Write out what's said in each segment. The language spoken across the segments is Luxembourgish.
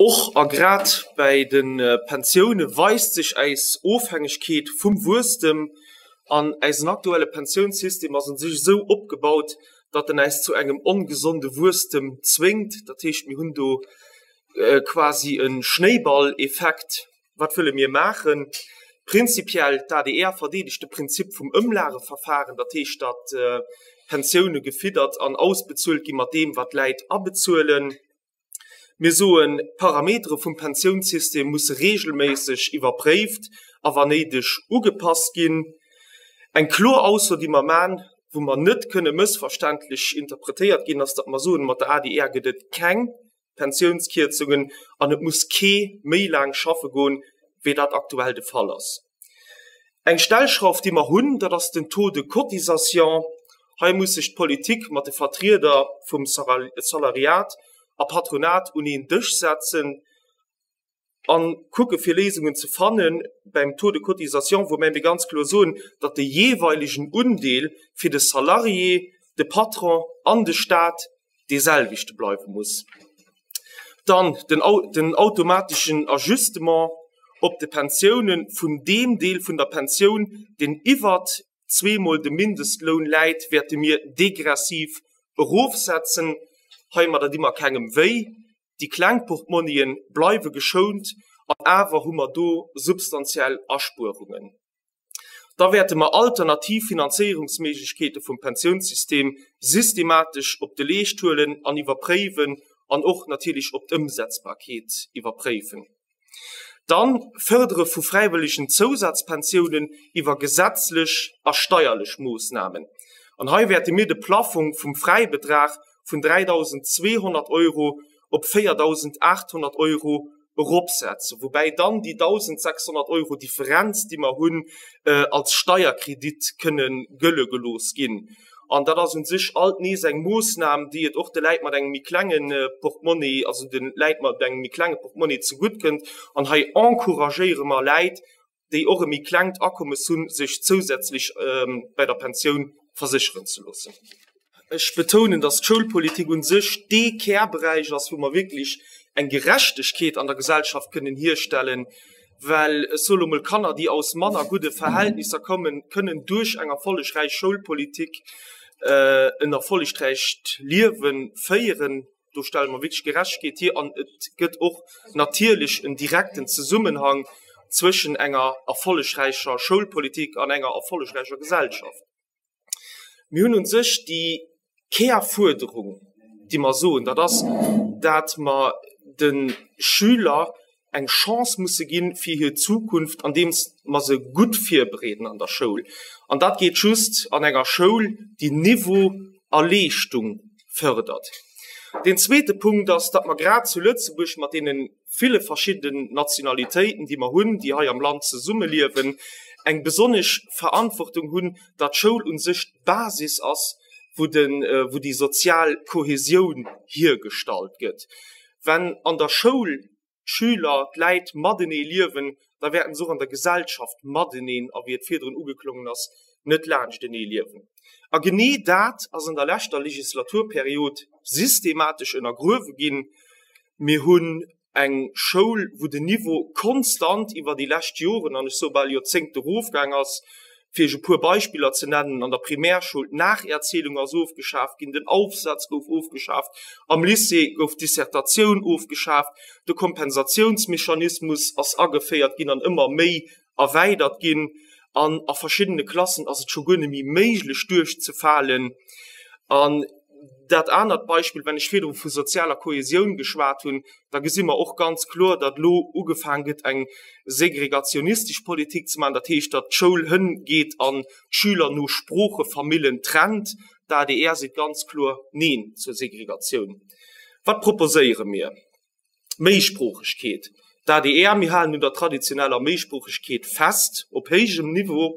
Och a grad bäi de Pensioune weist sech äis Ofhängegkeet vum Wuesstem. An äisen aktuelle Pensiounssystem ass un sech esou opgebaut, datt en äis zu engem ongesonde Wuesstem zwéngt. Dat heescht, mir hunn do quasi e Schnéiballeffekt. Wat wëlle mir maachen? Prinzipiell, d'ADR verdeedegt de Prinzip vum Ëmlageverfahren, dat heescht, datt Pensioune gefiddert an ausbezuelt gi mat deem, wat d'Läit abezuelen. Mir soen, d'Parametere vum Pensiounssystem musse reegelméisseg iwwerpréift a wann néideg ugepasst ginn. Eng kloer Ausso, déi mer man, wou mer net kënne mëssverständlech interpretéiert ginn, ass, datt mer soen, mat der adr gëtt et keng Pensiounskierzungen an et muss kee méi laang schaffe goen, wéi dat aktuell de Fall ass. Eng Stellschrauf, déi mer hunn, dat ass den Taux de cotisation. Hei muss sech d'Politik mat de Vertrieder vum Salariat a Patronat un een Dësch setzen a kucke fir Léisungen ze fanne beim Taux de cotisation, woubäi mir ganz kloer soen, datt de jeeweilegen Undeel fir de Salarié, de Patron an de Stat dee selwechte bleiwe muss. Dann den automateschen Ajustement op de Pensiounen vun deem Deel vun der Pensioun, deen iwwert zweemol dem Mindestloun läit, wäerte mir degressiv erofsetzen. Heimadder di mer kengem wéi. Déi kleng Portmonnien bleiwe geschount an awer hu mer do substantiell Aspuerungen. Da wäerte mer alternativ Finanzéierungsméiglechkeete vum Pensiounssystem systematesch op de Leescht huelen an iwwerpréiwen an och natierlech op d'Ëmsetzbarkeet iwwerpréifen. Dann d'Fërdere vu fräiwëllegen Zousazpensiounen iwwer gesetzlech a steierlech Moossnamen. An hei wäerte mir de Plaffong vum Fräibetrag vun 3.200 Euro op 4.800 Euro eropsetzen, woubäi dann déi 1.600 Euro Differenz, déi mer hunn, als Steierkredit kënne gëlle gelooss ginn. An dat ass u sech alt nees eng Moossnam, déi et och de Läit mat engem méi klenge Portmonnie, also de Läit mat engem méi klenge Portmonnie zegutt kënnt. An hei encouragéiere mer Läit, déi och e méi klengt Akommes hunn, sech zousätzlech bei der Pensioun versécheren ze loossen. Ech betounen, dass d'Schoulpolitik u sech dee Kärberäich ass, wou mer wierklech eng Gerechtegkeet an der Gesellschaft kënnen hierstellen, well ech soe lo mol, Kanner, déi aus manner gudde Verhältnisser kommen, kënnen duerch eng erfollegräich Schoulpolitik en erfollegräicht Liewe féieren. Do stelle mer wierklech Gerechtegkeet hier an et gëtt och natierlech en direkten Zesummenhang zwëschen enger erfollegräicher Schoulpolitik an enger erfollegräicher Gesellschaft. Mir hunn u sech déi Kärfuerderung, déi mer soen, dat ass, dat mer de Schüler eng Chance musse ginn fir hir Zukunft, andeems mer se gutt virbereeden an der Schoul. An dat geet just an enger Schoul, déi Niveau a Leeschtung fërdert. Deen zweete Punkt ass, datt mer grad zu Lëtzebuerg mat deene ville verschiddenen Nationalitéiten, déi mer hunn, déi hei am Land zesummeliewen, eng besonnesch Verantwortung hunn, datt d'Schoul u sech d'Basis ass, wou déi sozial Kohesioun hiergestallt gëtt. Wenn an der Schoul d'Schüler, d'Läit matenee liewen, da wäerten se och an der Gesellschaft mateneen, a wéi et virdrun ugeklongen ass, net laanschtenee liewen. A genee dat ass an der leschter Legislaturperiod systematesch ënnergruewe ginn. Mir hunn eng Schoul, wou den Niveau konstant iwwer déi lescht Joren, an ech soe bal Joerzéngte erofgaang ass. Fir Iech e puer Beispiller ze nennen, An der Primärschoul, d'Nacherzählung ass ofgeschaaft ginn, den Aufsatz gouf ofgeschaaft, am Lycée gouf d'Dissertatioun ofgeschaaft, de Kompensatiounsmechanismus ass ageféiert ginn an ëmmer méi erweidert ginn an a verschiddene Klassen ass et scho guer net méi méiglech duerchzefalen. An dat anert Beispill, wenn ech virdru vu sozialer Kohesioun geschwat hunn, da gesi mer och ganz kloer, datt elo ugefaang gëtt eng segregationistesch Politik ze maachen, dat heescht, datt d'Schoul hëngeet an d'Schüler no Sproochefamillen trennt. D'ADR seet ganz kloer Neen zur Segregatioun. Wat proposéiere mir? Méisproochegkeet. D'ADR, mir halen un der traditioneller Méisproochegkeet fest, op héijem Niveau.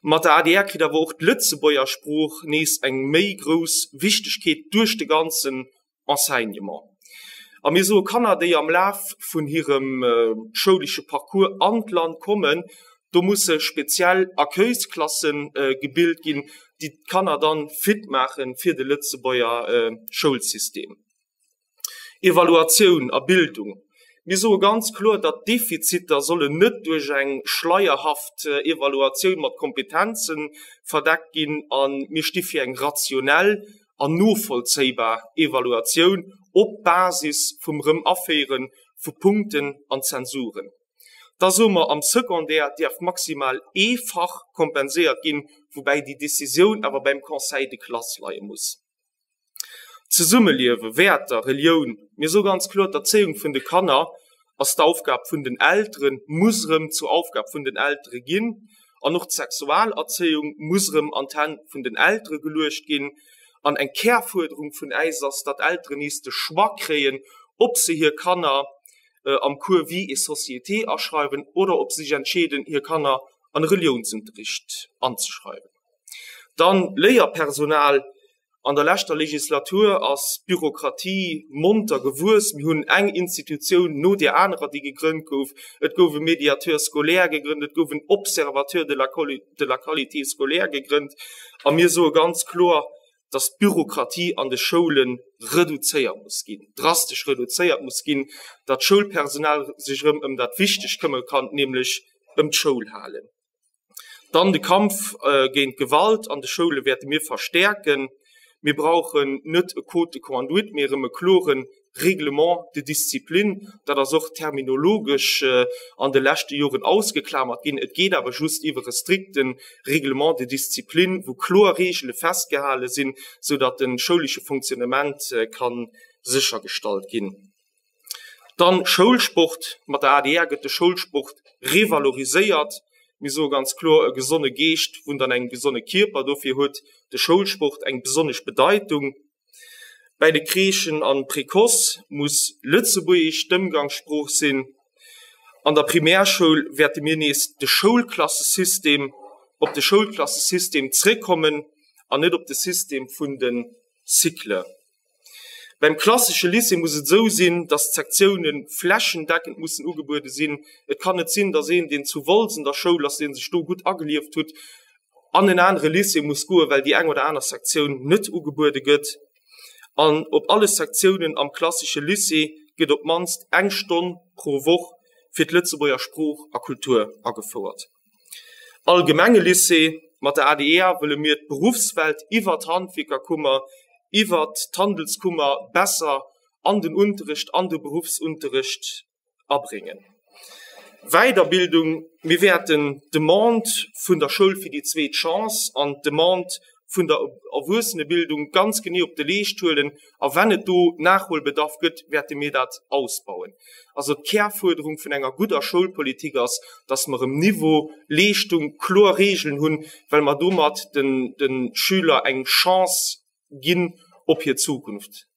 Mat der adr kritt awer och d'Lëtzebuerger Sprooch nees eng méi grouss Wichtegkeet duerch de ganzen Enseignement. A mir soe Kanner, déi am Laf vun hirem schoulesche Parcours an d'Land kommen, do musse speziell Accueilsklasse gebilt ginn, déi d'Kanner dann fit maache fir de Lëtzebuerger Schoulsystem. Evaluatioun a Bildung. Mir soe ganz kloer, datt d'Defiziter sollen net duerch eng schleierhaft Evaluatioun mat Kompetenze verdeckt ginn a mir sti fir eng rationell an novollzéibar Evaluatioun op Basis vum Rëm-Aféiere vu Punkten an Zensuren. Da soe mer, am Secondaire däerf maximal ee Fach kompenséiert ginn, woubäi déi Decisioun awer beim Conseil de classe leie muss. Zesummeliewen, Wäerter, Relioun, mir soe ganz kloer, d'Erzéiung vun de Kanner ass d'Aufgab vun den Elteren, muss erëm zur Aufgab vun den Eltere ginn. An och d'Sexualerzéiung muss erëm an d'Hänn vun den Eltere geluecht ginn. An eng Kärfuerderung vun äis ass, datt Elteren nees de Choix kréien, ob se hir Kanner am Cours Vie et Société aschreiwen oder ob se sech entscheeden, hir Kanner an e Reliounsunterricht anzeschreiwen. Dann Léierpersonal, An der leschter Legislatur ass d'Bürokratie monter gewuess. Mir hunn eng Institutioun no där anerer, déi gegrënnt gouf. Et gouf e Médiateur scolaire gegrënnt, et gouf en Observateur de la de la qualité scolaire gegrënnt. A mir soe ganz kloer, dass d'Bürokratie an de Schoule reduzéiert muss ginn, drastesch reduzéiert muss ginn, datt d'Schoulpersonal sech erëm ëm dat Wichtegt këmme kann, nämlech ëm d'Schoul halen. Dann de Kampf géint d'Gewalt an de Schoule wäerte mir verstäerken. Mir brauchen net e Code de conduite, mee erëm e klore Règlement de discipline. Dat ass och terminologesch an de leschte Joren ausgeklamert ginn. Et geet awer just iwwer e strikte Règlement de discipline, wou kloer Reegele festgehale sinn, soudatt de schoulesche Fonctionnement ka séchergestallt ginn. Dann Schoulsport, Mat der adr gëtt de Schoulsport revaloriséiert. Mir soe ganz kloer, e gesonne Geescht wunnt an engem gesonne Kierper. Dofir huet de Schoulsport eng besonnesch Bedeitung. Bäi de Crèchen an Précoce muss Lëtzebuergesch d'Ëmgangssprooch sinn. An der Primärschoul wäerte mir nees de Schoulklassesystem, op de Schoulklassesystem zréckkommen an net op de System vun de Cycle. Beim klassesche Lycée muss et esou sinn, datt d'Sektioune flächendeckend mussen ugebuede sinn. Et kann net sinn, datt een, deen zu Wolz an der Schoul ass, dee sech do gutt agelieft hutt, an en anere Lycée muss goen, well déi eng oder aner Sektioun net ugebuede gëtt. An op alle Sektiounen am klassesche Lycée gëtt op d'mannst eng Stonn pro Woch fir d'Lëtzebuerger Sprooch a Kultur agefouert. Allgemenge Lycée, Mat der ADR wëlle mir d'Beruffswelt iwwer d'Handwierkerkummer, iwwer d'Handelskummer besser an den Unterrecht, an de Beruffsunterrecht abréngen. Weiderbildung, Mir wäerten d'Demande vun der Schoul fir déi zweet Chance an d'Demande vun der Erwuessenebildung ganz genee op de Leescht huelen a wenn et do Nachholbedarf gëtt, wäerte mir dat ausbauen. Also d'Kärfuerderung vun enger gudder Schoulpolitik ass, dass mer erëm Niveau, Leeschtung, kloer Regeln hunn, well mer domat de Schüler eng Chance ginn op hir Zukunft.